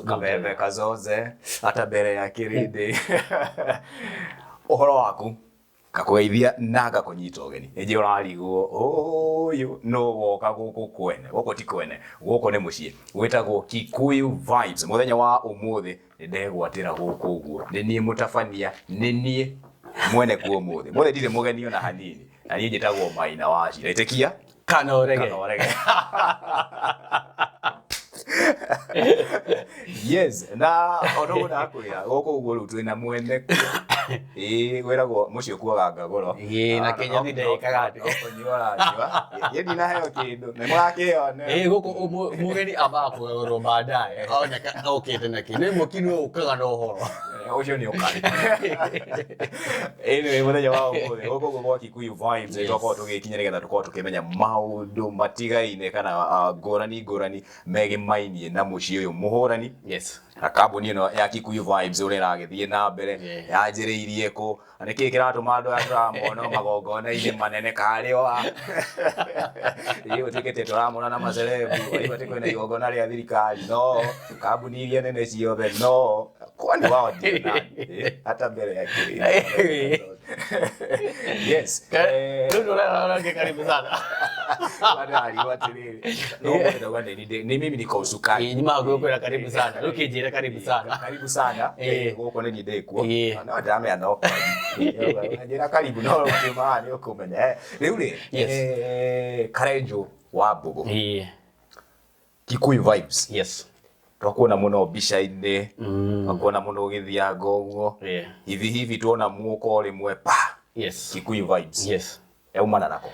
Kabembe kazoze ata mbere ya kĩrĩndĩ. Ũhoro waku ngakũgeithia na ngakũnyita ũgeni. Nĩ njũĩ ũrarigwo ũyũ nũ woka gũkũ kwene. Gũkũ ti kwene, gũkũ nĩ mũciĩ gwĩtagwo Kikuyu Vibes. Mũthenya wa ũmũthĩ nĩ ndegwatĩra gũkũ ũguo, nĩ niĩ mũtabania, nĩ niĩ mwene kuo ũmũthĩ. Mũthĩ ndirĩ mũgeni ona hanini, na niĩ njĩtagwo Maina wa Cira. Ĩtĩkia kana ũrege. Kana ũrege. Yes, na ona ũguo ndakwĩra gũkũ ũguo rĩu twĩna mwene kuo. Ĩĩ, gwĩragwo mũciĩ ũkuaga ngagũro. Ĩĩ, na Kenya ndĩkaga atĩ. No kũnyua ũranyua. Niĩ ndinaheo kĩndũ, nĩ mũrakĩone. Ĩĩ, gũkũ mũgeni ambaga kũgagũrwo baadaye oneka okĩte na kĩ nĩ mũki nĩ ũkaga na ũhoro. Ũcio nĩ ũkari. Anyway, mũthenya wa ũmũthĩ gũkũ ũguo gwa Kikuyu Vibes nĩ twakorwo tũgĩkinya nĩgetha tũkorwo tũkĩmenya maũndũ matigaine kana ngũrani ngũrani megĩmainie na mũciĩ ũyũ mũhũrani na kambuni ĩno ya Kikuyu Vibes ũrĩa ĩragĩthiĩ na mbere, yanjĩrĩirie kũ, na nĩkĩĩ kĩratũma andũ aya tũramona o magongona-inĩ manene karĩ o a ĩĩ gũtuĩkĩte tũramona na macerebu waigua atĩ kwĩna igongona rĩa thirikari no kambuni iria nene ciothe no kwani wao ndio nani? Hata mbere ya kĩrĩndĩ. Yes. Rĩu nĩ ũrarora karibu sana. Bado arigwo atĩrĩrĩ, no ndauga nĩ mimi niko usukani. Ĩĩ, nyuma gwĩkwĩra karibu sana, rĩu kĩnjĩre karibu sana. Karibu sana. Gũkũ nĩ niĩ ndĩ kuo. No ndĩramenya no njĩra karibu no ũkiuma haha nĩ ũkũmenya. Rĩu rĩ, Karenjo wa Mbũgũ, Kikuyu Vibes, twakuona mũno mbica-inĩ, twakuona mũno ũgĩthianga ũguo, hivi hivi tuona muoko rĩmwe pa Kikuyu Vibes yaumana nako.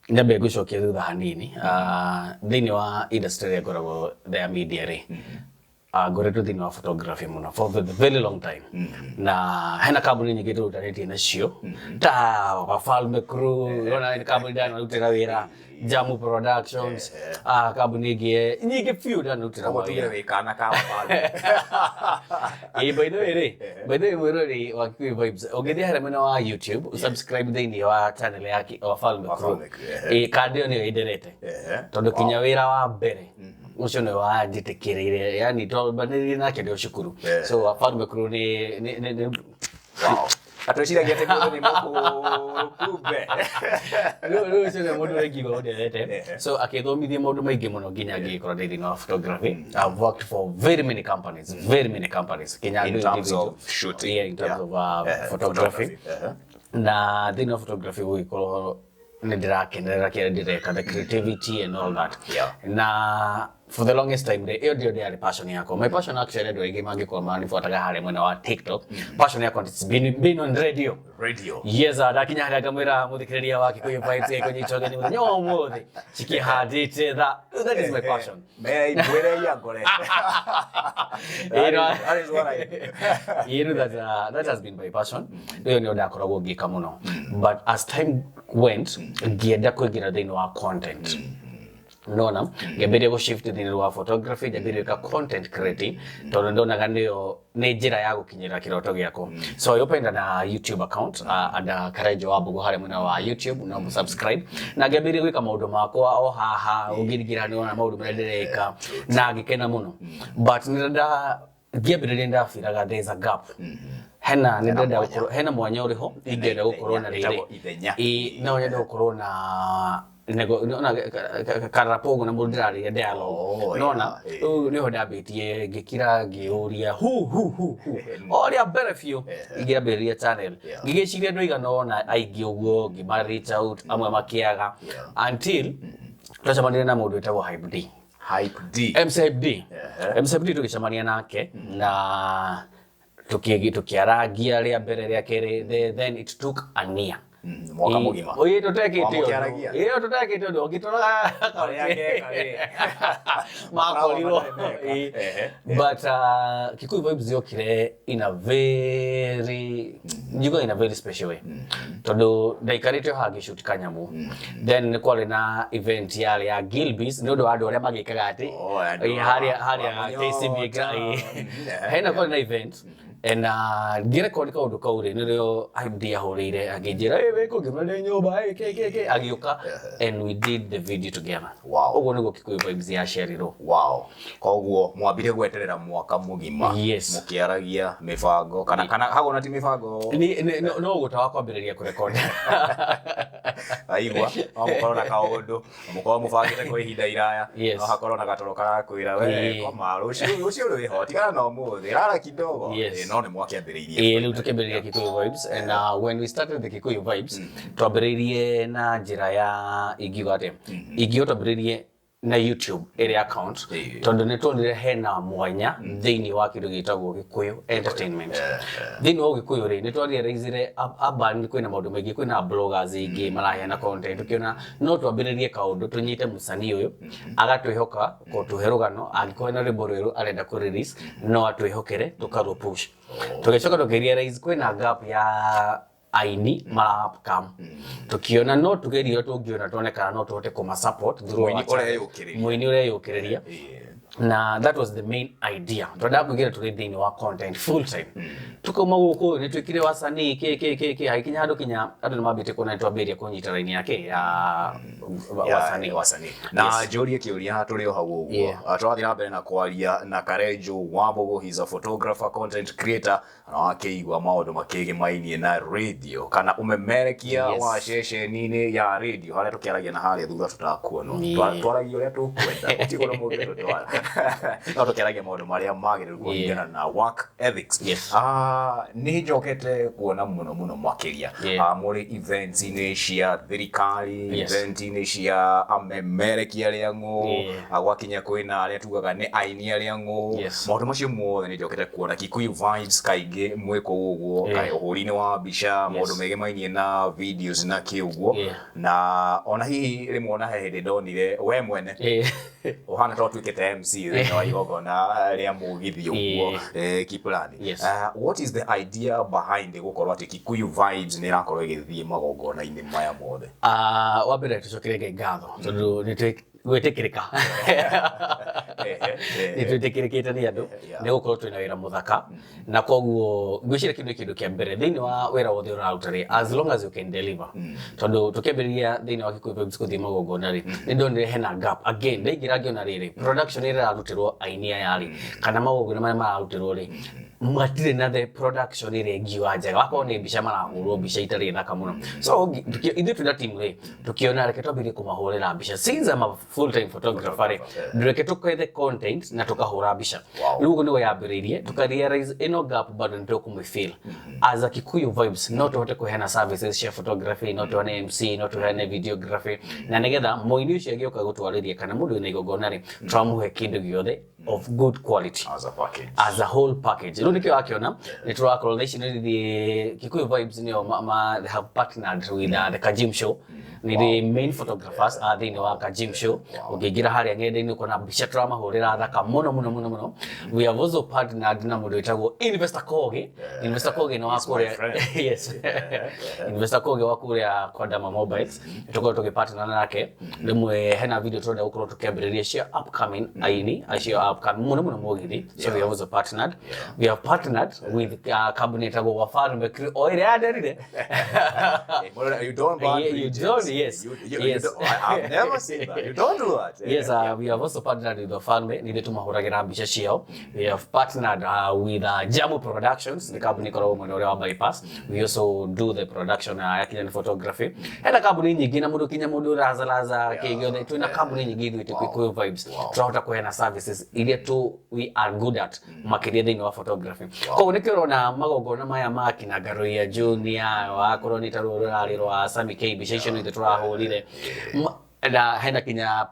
Nyambe ngũcokia thutha hanini. Thĩinĩ wa industry ĩrĩa ngoragwo ya media rĩ, ngoretwo thĩinĩ wa photography mũno for the very long time, na hena kambuni nyingĩ tũrutanĩtie nacio ta Wafalme Crew, ona nĩ kambuni ndanarutĩra wĩra, Jamu Productions, kambuni ĩngĩ nyingĩ biũ ndanarutĩra Koguo tuge mawĩra. Wĩ kana ka wafalme. Ĩĩ, by the way rĩ, by the way, mwĩroreri wa Kikuyu Vibes, ũngĩthiĩ harĩa mwena wa YouTube, subscribe thĩinĩ wa channel ya Wafalme Crew. Wafalme Crew, ehe. Ĩĩ, kandi ĩyo nĩyo ĩnderete, tondũ kinya wĩra wa mbere ũcio nĩwe wanjĩtĩkĩrĩire, yani twambanĩrĩire nake ndĩ o cukuru. So Wafalme Crew nĩ Wow. Atwĩciragia atĩ mũndũ nĩ mũkũrũ kumbe. Rĩu ũcio nĩwe mũndũ ũrĩa ingiuga ũnderete. So akĩthomithia maũndũ maingĩ mũno nginya ngĩgĩkorwo ndĩ thĩinĩ wa photography. I've worked for very many companies, very many companies, kinya In andũ terms individual. of shooting. Yeah, in terms of photography. Na thĩinĩ wa photography gũgĩkorwo nĩ ndĩrakenerera kĩrĩa ndĩreka, the creativity and all that. Na for the longest time rĩ, ĩyo ndio ndĩarĩ passion yakwa. My passion actually, andũ aingĩ mangĩkorwo manibuataga harĩa mwena wa TikTok, passion yakwa, it's been on radio. Radio. Yes, ndakinya harĩa ngamwĩra mũthikĩrĩria wa Kikuyu Vibes ĩkũnyita ũgeni mũthenya wa ũmũthĩ cikĩhandĩte that is my passion. Mwĩrei angore. That is what I do. That has been my passion. Ĩyo nĩyo ndakoragwo ngĩka mũno, but as time went ngĩenda kũingĩra thĩinĩ wa content. Nona ngĩambĩrĩria gũ shift thĩinĩ wa photography, ngĩambĩrĩria gwĩka content creating, tondũ ndonaga nĩyo nĩ njĩra ya gũkinyĩra kĩroto gĩakwa. So I opened a YouTube account under Karenjo wa Mbũgũ harĩa mwena wa YouTube, no subscribe, na ngĩambĩrĩria gwĩka maũndũ makwa o haha. Ũngĩringĩra nĩ wona maũndũ marĩa ndĩreka na ngĩkena mũno, but nĩ nda ngĩambĩrĩria ndabiraga there is a gap, hena nĩ ndĩrenda mwanya. Gũkorwo hena mwanya ũrĩho ingĩenda gũkorwo na rĩrĩ. Ĩtagwo ithenya. Ĩĩ, no nyende gũkorwo na nona karapogo na mũndũ ndĩrarĩria dialogue. Nona rĩu nĩho ndambĩtie ngĩkira ngĩũria hu hu hu hu o rĩa mbere biũ ingĩambĩrĩria channel. Ngĩgĩciria andũ aigana ũna aingĩ ũguo, ngĩma reach out, amwe makĩaga, until twacemanirie na mũndũ wĩtagwo Hype D. Hype D. MC Hype D. MC Hype D tũgĩcemania nake na tũkĩarangia rĩa mbere, rĩa kerĩ, then it took a year. Mwaka mũgima. Ĩĩ, tũtekĩte ũndũ. Wamũkĩaragia? Ĩĩ, tũtekĩte ũndũ ũngĩtũraga Arĩa ngeka rĩ. makorirwo. Makoragwo matarĩ meka. But Kikuyu Vibes yokire in a very, njuga in a very special way, tondũ ndaikarĩte o haha ngĩshoot kanyamu, then nĩ kwarĩ na event yarĩ ya Gilbis nĩ ũndũ wa andũ arĩa magĩkaga atĩ Oh, andũ harĩa wa KCB Manyota. Hena kwarĩ na event. And ngĩrekondi kaũndũ kau rĩ, nĩrĩo IMD ahũrĩire akĩnjĩra, "Ĩ, wĩ kũ?" Ngĩmwĩra, "Ndĩ nyũmba, ĩ, kĩ kĩ kĩ." Agĩũka and we did the video together. Ũguo nĩguo Kikuyu Vibes yaciarirwo. Wow, koguo mwambire gweterera mwaka mũgima? Yes. Mũkĩaragia mĩbango kana hau ona ti mĩbango? No ũguo ta wa kwambĩrĩria kũrekondi. Aigua, no mũkorwo na kaũndũ, mũkorwo mũbangĩte kwa ihinda iraya, no hakorwo na gatoro karakwĩra, "We, koma, rũciũ, rũciũ rwĩho, tigana na ũmũthĩ, rara kidogo." No nĩ mwakĩambĩrĩirie. Ĩĩ, rĩu tũkĩambĩrĩria Kikuyu Vibes, and when we started the Kikuyu Vibes, twambĩrĩirie na njĩra ya, ingiuga atĩa, ingiuga twambĩrĩirie na YouTube ĩrĩ account, tondũ nĩ tuonire hena mwanya thĩinĩ wa kĩndũ gĩtagwo Gĩkũyũ entertainment. Thĩinĩ wa Ũgĩkũyũ rĩ, nĩ twarealizire urban kwĩna maũndũ maingĩ, kwĩna bloggers aingĩ maraheana content. Tũkĩona no twambĩrĩrie kaũndũ, tũnyite mũcanii ũyũ agatwĩhoka kũtũhe rũgano, angĩkorwo na rwĩmbo rwerũ arenda kũ release, no atwĩhokere tũkarũ push. Tũgĩcoka tũkĩrealize kwĩna gap ya aini mara upcome. Tukiona no tugerie ũrĩa tũngĩona tuone kana no tũhote kũma support through Mũini our channel. ũreyũkĩrĩria. Mũini ũreyũkĩrĩria. Na that was the main idea. Twendaga kũingĩra tũrĩ thĩinĩ wa content full time. Tukauma gũkũ nĩ twĩkire wasanii kĩ kĩ kĩ kĩ, hagĩkinya handũ kinya andũ nĩ mambĩtie kuona nĩ twambĩrĩria kũnyita raini yake ya wasanii. Wasanii. Na njũrie kĩũria tũrĩ o hau ũguo. Tũrathiĩ na mbere na kwaria na Karenjo Wambugu. He's a photographer, content creator, na wakĩigua maũndũ makĩgĩmainie na radio kana ũmemerekia wa ceceni-inĩ ya radio, harĩa tũkĩaragia na harĩa thutha tũtakuonwo. Twaragia ũrĩa tũkwenda, gũtirĩ kũndũ mũngĩtũtwara, no tũkĩaragia maũndũ marĩa magĩrĩru kũringana na work ethics. Nĩ njokete kuona mũno mũno makĩria mũrĩ events-inĩ cia thirikari, event-inĩ cia amemerekia arĩa ng'ũ, gwakinya kwĩna arĩa tugaga nĩ aini arĩa ng'ũ. Maũndũ macio mothe nĩ njokete kuona Kikuyu Vibes kaingĩ mwĩ kũu ũguo, kaĩ ũhũri-inĩ wa mbica, maũndũ megemainie na videos na kĩ ũguo. Na ona hihi rĩmwe ona he hĩndĩ ndonire we mwene ũhana ta ũtuĩkĩte MC thĩinĩ wa igongona rĩa mũgithi ũguo, kiplani. What is the idea behind gũkorwo atĩ Kikuyu Vibes nĩ ĩrakorwo ĩgĩthiĩ magongona-inĩ maya mothe? Wa mbere tũcokerie Ngai ngatho tondũ nĩ gwĩtĩkĩrĩka, nĩ twĩtĩkĩrĩkĩte nĩ andũ nĩ gũkorwo twĩna wĩra mũthaka. Na koguo ngwĩciria kĩu nĩ kĩndũ kĩa mbere thĩinĩ wa wĩra wothe ũraruta rĩ, as long as you can deliver. Tondũ tũkĩambĩrĩria thĩinĩ wa Kikuyu Vibes gũthiĩ magongona rĩ, nĩ ndonire hena gap again. Ndaingĩra ngĩona rĩrĩ, production ĩrĩa ĩrarutĩrwo aini aya rĩ, kana magongona marĩa mararutĩrwo rĩ, matirĩ na the production ĩrĩa ingiuga njega. Wakorwo nĩ mbica marahũrwo, mbica itarĩ thaka mũno. So ithuĩ twĩna team rĩ, tũkĩona reke twambĩrĩrie kũmahũrĩra mbica. Since I'm a full time photographer rĩ, reke tũkethe content na tũkahũra mbica. Rĩu ũguo nĩguo yambĩrĩirie. Tũkarealize ĩno gap bado nĩ tũkũmĩfill. As a Kikuyu Vibes, no tũhote kũheana services cia photography, no tũheane MC, no tũheane videography, na nĩgetha mũini ũcio agĩũka gũtwarĩria kana mũndũ wĩna igongona rĩ, tũramũhe kĩndũ gĩothe of good quality. As a package. As a whole package. Rĩu nĩkĩo wakĩona nĩ tũrakorwo thaa ici nĩ ithuĩ Kikuyu Vibes nĩo they have partnered with the Kajim Show. Nĩ the main photographers a thĩinĩ wa Kajim Show. Ũngĩingĩra harĩa ng'enda-inĩ ũkona mbica tũramahũrĩra thaka mũno mũno mũno mũno. We have also partnered na mũndũ wĩtagwo Investor Kogi. Investor Kogi nĩ wa He's my kũrĩa friend. Yes, Investor Kogi wa kũrĩa Kwandama Mobiles, tũkorwo tũgĩpartner nake. Rĩmwe hena video tũrenda gũkorwo tũkĩambĩrĩria cia upcoming aini acio upcoming mũno mũno mũgithi. So we have also partnered, we have partnered with company ĩtagwo Wafalme Crew, o ĩrĩa yanderire. Well, you don't burn Yeah, you bridges. don't, yes. You don't, I've never seen that. You don't do that. Yes, we have also partnered with Wafalme, nithe tũmahũragĩra mbica ciao. We have partnered with Jamu Productions, the company ĩkoragwo mwena ũrĩa wa bypass. We also do the production ya kinya nĩ photography. Hena kambuni nyingĩ na mũndũ kinya mũndũ razaraza kĩ gĩothe, twĩna kambuni nyingĩ ithuĩ twĩ Kikuyu Vibes. Tũrahota kũheana services iria tu we are good at, makĩria thĩinĩ wa photography. Koguo nĩkĩo ũrona magongona maya ma kina Ngaruiya Junior, wakorwo nĩ ta rũrũ rũrarĩ rwa Sammy K, mbica icio nĩ ithuĩ tũrahũrire. Na hena kinya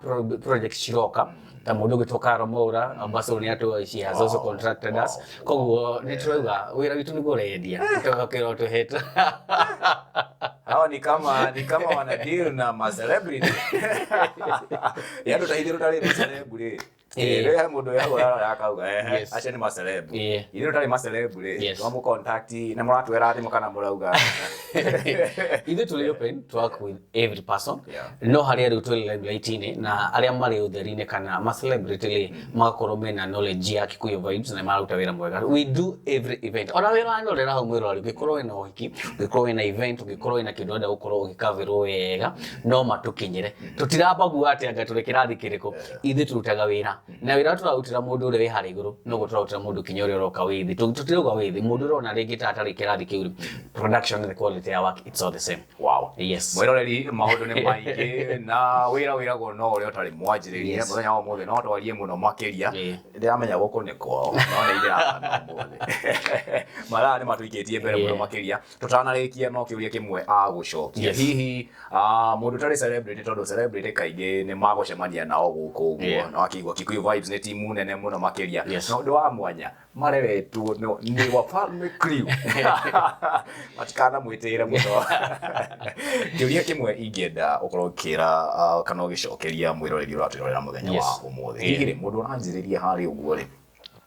project ciroka ta mũndũ ũgĩtwo Caro Moura Ambassador nĩ atũ, she has also contracted us. Koguo nĩ tũrauga wĩra witũ nĩguo ũrendia, tũgakĩrwo tũhetwo. Hawa ni kama wana deal na ma celebrity. Yaani utaithĩ rũtarĩ ma celebrity. Rĩrĩa mũndũ wĩ hau akauga ehe, acio nĩ maceleb. Ithuĩ tũtarĩ maceleb rĩ, twamũ contact na mũratwĩra thimũ kana mũrauga? Ithuĩ tũrĩ open to work with every person. No harĩa rĩu twĩ limelight-inĩ na arĩa marĩ ũtheri-inĩ kana ma celebrity rĩ, magakorwo mena knowledge ya Kikuyu Vibes na mararuta wĩra mwega. We do every event. Ona wĩra wanyorera hau mwĩroreri, ũngĩkorwo wĩna ũhiki, ũngĩkorwo wĩna event, ũngĩkorwo wĩna kĩndũ ũrenda gũkorwo ũgĩkaverwo wega, no matũkinyĩre. Tũtirambagua atĩ anga tũrĩ kĩrathi kĩrĩkũ. Ithuĩ tũrutaga wĩra. Na wĩra tũrarutĩra mũndũ ũrĩa wĩ harĩa igũrũ, noguo tũrarutĩra mũndũ kinya ũrĩa ũroka wĩ thĩ. Tũtirauga wĩ thĩ, mũndũ ũrona rĩngĩ ta atarĩ kĩrathi kĩu rĩ, production and the quality ya work, it's all the same. Wow. Yes. Mwĩroreri, maũndũ nĩ maingĩ na wĩra wĩragwo no ũrĩa ũtarĩ mwanjĩrĩrie. Mũthenya wa ũmũthĩ no twarie mũno makĩria. Ndĩramenya gũkũ nĩ kwao, no nĩ ndĩrahana ũmũthĩ. Mathaa nĩ matũikĩtie mbere mũno makĩria. Tũtanarĩkia no kĩũria kĩmwe agũcokia. Hihi mũndũ ũtarĩ celebrity, tondũ celebrity kaingĩ nĩ magũcemania nao gũkũ ũguo, na wakĩigua Kikuyu Vibes nĩ timu nene mũno makĩria. Yes. Na ũndũ wa mwanya mareretwo nĩ Wafalme Crew. Matikanamwĩtĩre mũno. Kĩũria kĩmwe ingĩenda ũkorwo ũkĩra kana ũgĩcokeria mwĩroreri ũratwĩrorera mũthenya wa ũmũthĩ. Hihi rĩ, mũndũ ũranjĩrĩria harĩa ũguo rĩ,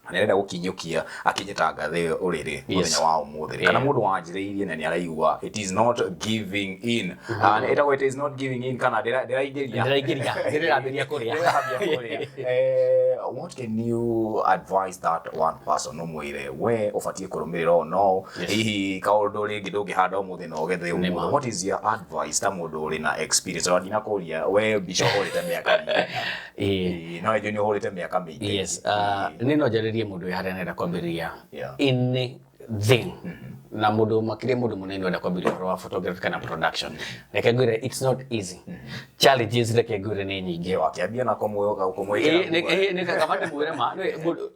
na nĩarenda gũkinyũkia akinye ta ngathĩ ĩyo ũrĩrĩ mũthenya wa ũmũthĩ rĩ, kana mũndũ wanjĩrĩirie na nĩaraigua it is not giving in. Ĩtagwo it is not giving in kana ndĩraingĩria. Ndĩraingĩria, ndĩrambĩrĩria kũrĩa. Ndĩrambia kũrĩa. What can you advise that one person? Ũmwĩre we ũbatiĩ kũrũmĩrĩra ũũ no hihi kaũndũ rĩngĩ ndũngĩhanda ũmũthĩ na ũgethe ũmũthĩ. What is your advice ta mũndũ ũrĩ na experience? Ona ndinakũria we mbica ũhũrĩte mĩaka mĩingĩ. No ĩnjũ nĩ ũhũrĩte mĩaka mĩingĩ. Yes, nĩ no njarĩrie mũndũ wĩ harĩa arenda kwambĩrĩria anything. Na mũndũ makĩria mũndũ mũnene ũrenda kwambĩrĩria ũhoro wa photography kana production. Reke ngwĩre it's not easy. Challenges reke ngwĩre nĩ nyingĩ. Wakĩambia na kũmwĩkĩra guoya. Nĩ kaba ndĩmwĩre ma, nĩ mũndũ,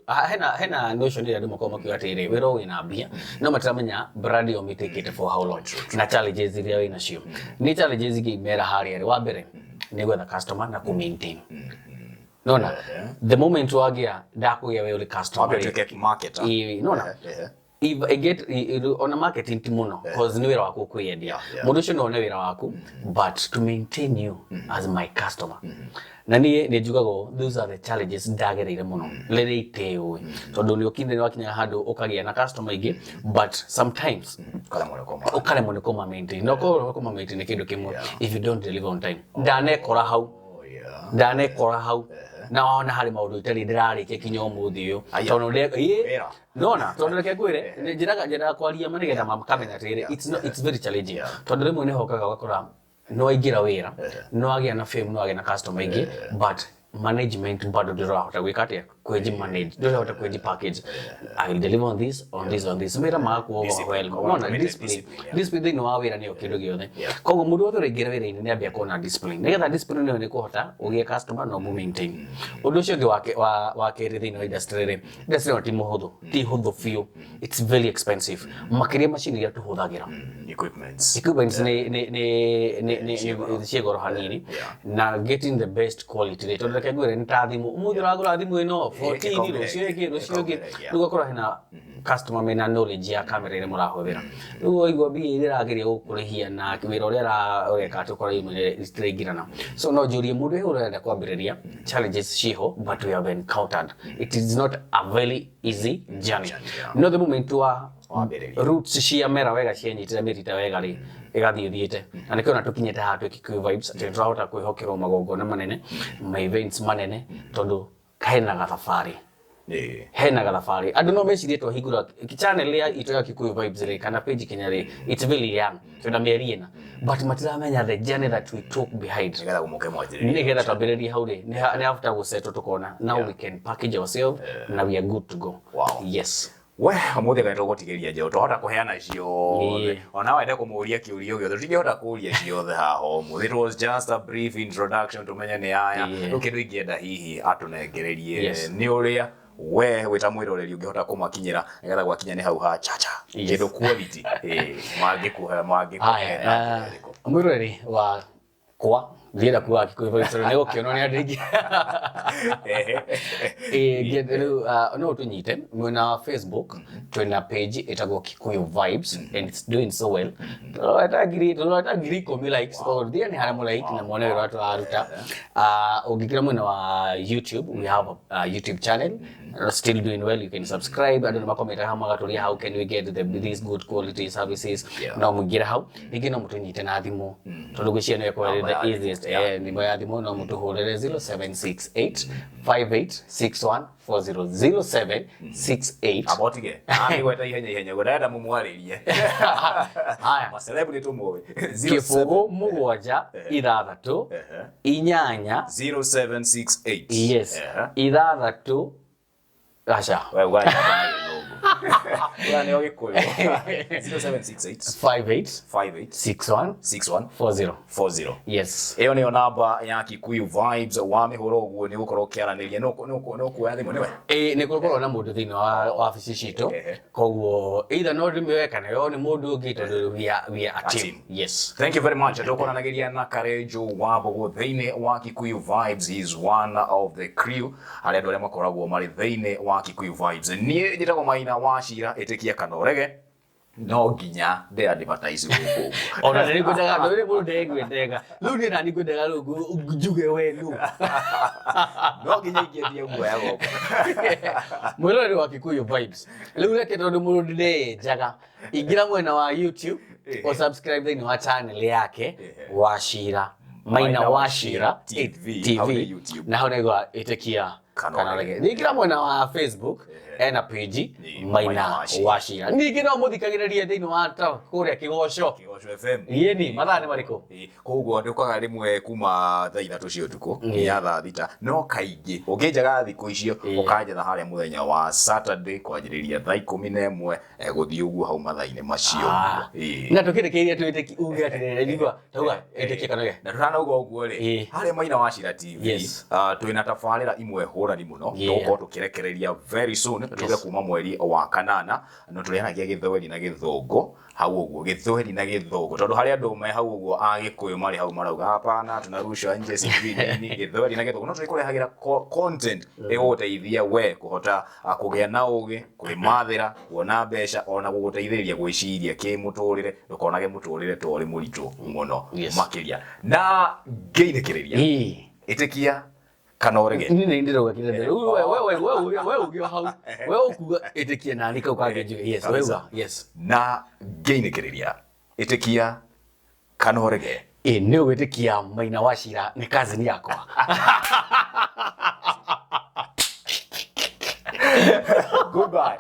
hena notion ĩrĩa andũ makoragwo makiuga atĩrĩrĩ, wĩra ũyũ wĩna mbia, no matiramenya brand ĩyo ũmĩtĩkĩte for how long na challenges iria wĩnacio. Nĩ challenges ingĩmera harĩa rĩ, wa mbere nĩ gwetha customer na kũ maintain. Nona, the moment wagĩa ndakũgĩa we ũrĩ customer Wambe rĩ. ũtuĩke marketer. Ĩĩ, nona. If I get ona marketing ti mũno, cause nĩ wĩra waku kwĩyendia. Mũndũ ũcio no one wĩra waku, but to maintain you as my customer. Na niĩ nĩ njugaga ũũ, those are the challenges ndagereire mũno rĩrĩa itĩũĩ, tondũ nĩ ũkinya nĩ wakinya handũ ũkagĩa na customer aingĩ, but sometimes ũkaremwo nĩ kũma ũkaremwo nĩ kũma maintain. Na ũkorwo kũma maintain nĩ kĩndũ kĩmwe, if you don't deliver on time. Ndanekora hau. Ndanekora hau. Na ona harĩ maũndũ itarĩ ndĩrarĩkia kinya ũmũthĩ ũyũ. Tondũ Wĩra. Nona, tondũ reke ngwĩre, njĩraga kwaria ma nĩgetha makamenya atĩrĩrĩ, it's not, it's very challenging. Tondũ rĩmwe nĩ hokaga ũgakora nĩ waingĩra wĩra, nĩ wagĩa na fame, nĩ wagĩa na customer aingĩ, but management bado ndũrahota gwĩka atĩa, kwĩji manage, ndũrahota kwĩji package. I will deliver on this, on this, on this. Wĩra magaku Discipline. overwhelm. Nona, Committed discipline. discipline, yeah. Discipline thĩinĩ wa wĩra nĩyo kĩndũ gĩothe. Koguo mũndũ wothe ũraingĩra wĩra-inĩ nĩ ambia kuona discipline. Nĩgetha discipline ĩyo nĩ kũhota ũgĩe customer na ũmũ maintain. Ũndũ ũcio ũngĩ wa kerĩ thĩinĩ wa industry rĩ, industry ĩno ti mũhũthũ, ti hũthũ biũ. It's very expensive. Makĩria macini iria tũhũthagĩra. Equipments. Equipments nĩ ciĩ goro hanini. Na getting the best quality rĩ, tondũ reke ngwĩre nĩ ta thimũ. Ũmũthĩ ũragũra thimũ ĩno 14, rũciũ ĩngĩ, rũciũ ĩngĩ. Rĩu ũgakora hena customer mena knowledge ya kamera ĩrĩa mũrahũthĩra. Rĩu waigua mbia iria ĩrageria gũkũrĩhia na wĩra ũrĩa ũreka atĩ ũkora imwe citiraingĩrana. So no njũrie mũndũ ũyũ ũrenda kwambĩrĩria, challenges ciĩho, but we have encountered. It is not a very easy journey. No the moment wa Wambĩrĩria. roots cia mera wega cianyitĩra mĩrita wega rĩ, ĩgathiĩ ĩthiĩte. Na nĩkĩo ona tũkinyĩte haha twĩ Kikuyu Vibes, atĩ nĩtũrahota kwĩhokerwo magongona manene, ma events manene, tondũ hena gathabarĩ. Hena gathabarĩ. Andũ no mecirie twahingũra channel ya itũ ya Kikuyu Vibes rĩ, kana page Kenya rĩ, it's very young. Twĩna mĩeri ĩna. But matiramenya the journey that we took behind. Nĩgetha mũke mwanjĩrĩrie. Nĩgetha twambĩrĩrie hau rĩ, nĩ after gũsettle tũkona. Now we can package ourselves na we are good to go. Wow. Yes. We, ũmũthĩ kaĩ tũgũtigĩria njeũ, twahota kũheana ciothe. Ona wende kũmũria kĩũria gĩothe, tũtingĩhota kũria ciothe haha ũmũthĩ. It was just a brief introduction tũmenye nĩ aya. Rĩu kĩndũ ingĩenda hihi atũnengererie nĩ ũrĩa we wĩ ta mwĩroreri ũngĩhota kũmakinyĩra nĩgetha gwakinya nĩ hau ha chacha. Kĩndũ quality. Mangĩkũhe, mangĩkũhe Haya, na njĩra ĩrĩkũ? mwĩroreri wa kwa Ndienda kuga Kikuyu Vibes tondũ nĩ gũkĩonwo nĩ andũ aingĩ. Ĩĩ, rĩu no ũtũnyite mwena wa Facebook, twĩna page ĩtagwo Kikuyu Vibes and it's doing so well. Tũrorete 10,000 likes, koguo thiĩ nĩ harĩa mũ like na muone wĩra ũrĩa tũraruta. Ũngĩingĩra mwena wa YouTube, we have a YouTube channel still doing well. You can subscribe. Andũ nĩ makomentaga hau magatũria how can we get these good quality services. No mũingĩre hau. Ningĩ no mũtũnyite na thimũ tondũ ngwĩciria nĩyo ĩkorwo ĩrĩ the easiest. Thimũ ya thimũ no mũtũhũrĩre 0768 5861 40, 0768. Amba ũtige amĩgweta ihenya ihenya guo ndarenda mũmwarĩrie. Haya. Macelebu nĩ tũmũĩ. 0 7 6 8 0768. Yes. 6 aca. We ugaga na gĩthũngũ. Ugaga nĩo gĩkũyũ. 0768 58 58 61 61 40. 40. Yes. Ĩyo nĩyo namba ya Kikuyu Vibes. Wamĩhũra ũguo nĩ gũkorwo ũkĩaranĩria no kuoya thimũ nĩwe. Ĩĩ, nĩ gũkorwo na mũndũ thĩinĩ wa wabici citũ. Koguo either no ndĩmĩoe kana yo nĩ mũndũ ũngĩ tondũ we are a team. Team. Yes. Thank you very much. Tũkũranagĩria na Karenjo wa Mbogo thĩinĩ wa Kikuyu Vibes. He is one of the crew harĩa andũ arĩa makoragwo marĩ thĩinĩ wa Kikuyu Vibes. Niĩ njĩtagwo Maina wa Cira, ĩtĩkia kana ũrege, no nginya ndĩ advertise gũkũ ũguo. Ona nĩ ngwendaga ndũire mũndũ ndegwendenga rĩu niĩ nani ngwendaga rĩu njuge we nũ. No nginya ingĩendia guoya gũkũ. Mwĩroreri wa Kikuyu Vibes, rĩu reke tondũ mũndũ ndeyenjaga, ingĩra mwena wa YouTube, o subscribe thĩinĩ wa channel yake Wachira Maina Maina Wachira Wachira TV, hau nĩ YouTube. Na hau nĩguo ĩtĩkia Kana kana ũrege. ũrege. Ningĩ mwena wa Facebook ena page Ni Maina Maina Wachira. Wachira. Ningĩ no mũthikagĩrĩrie thĩinĩ wa kũrĩa Kĩgoco. Kĩgoco FM. Yeni, mathaa nĩ marĩkũ? Ĩĩ, koguo ndũkaga rĩmwe kuma thaa 3 cia ũtukũ nginya thaa 6, no kaingĩ ũngĩnjaga thikũ icio ũkanjetha harĩa mũthenya wa Saturday kwanjĩrĩria thaa 11 gũthiĩ ũguo hau mathaa-inĩ macio ũguo. Ĩĩ. Na tũkĩrĩkĩrĩria twĩtĩki uge atĩrĩrĩ, njigua tauga ĩtĩkie kana ũrege. Na tũtanauga ũguo rĩ, harĩa Maina Wachira TV, twĩna tabarĩra imwe hũrani mũno tũgũkorwo tũkĩrekereria very soon, tuge kuma mweri wa kanana, no tũrĩaragia gĩthweri na gĩthũngũ hau ũguo, gĩthweri na gĩthũngũ, tondũ harĩ andũ me hau ũguo a gĩkũyũ marĩ hau marauga hapana, tunarushwa nje sijui nini. Gĩthweri na gĩthũngũ no tũrĩkũrehagĩra content ĩgũgũteithia we kũhota kũgĩa na ũgĩ, kwĩmathĩra, kuona mbeca, ona gũgũteithĩrĩria gwĩciria kĩmũtũrĩre, ndũkonage mũtũrĩre ta ũrĩ mũritũ mũno makĩria. Na ngĩinĩkĩrĩria, ĩtĩkia kana ũrege. Niĩ nĩ ndĩrauga kĩrĩa ndĩrauga. We we we we we uge hau. We ũkuga ĩtĩkia na niĩ kau kangĩ njuge yes. We Kabisa. uga yes. Na ngĩinĩkĩrĩria, ĩtĩkia kana ũrege. Ĩ, nĩ ũgwĩtĩkia Maina Wachira nĩ cousin yakwa. Goodbye.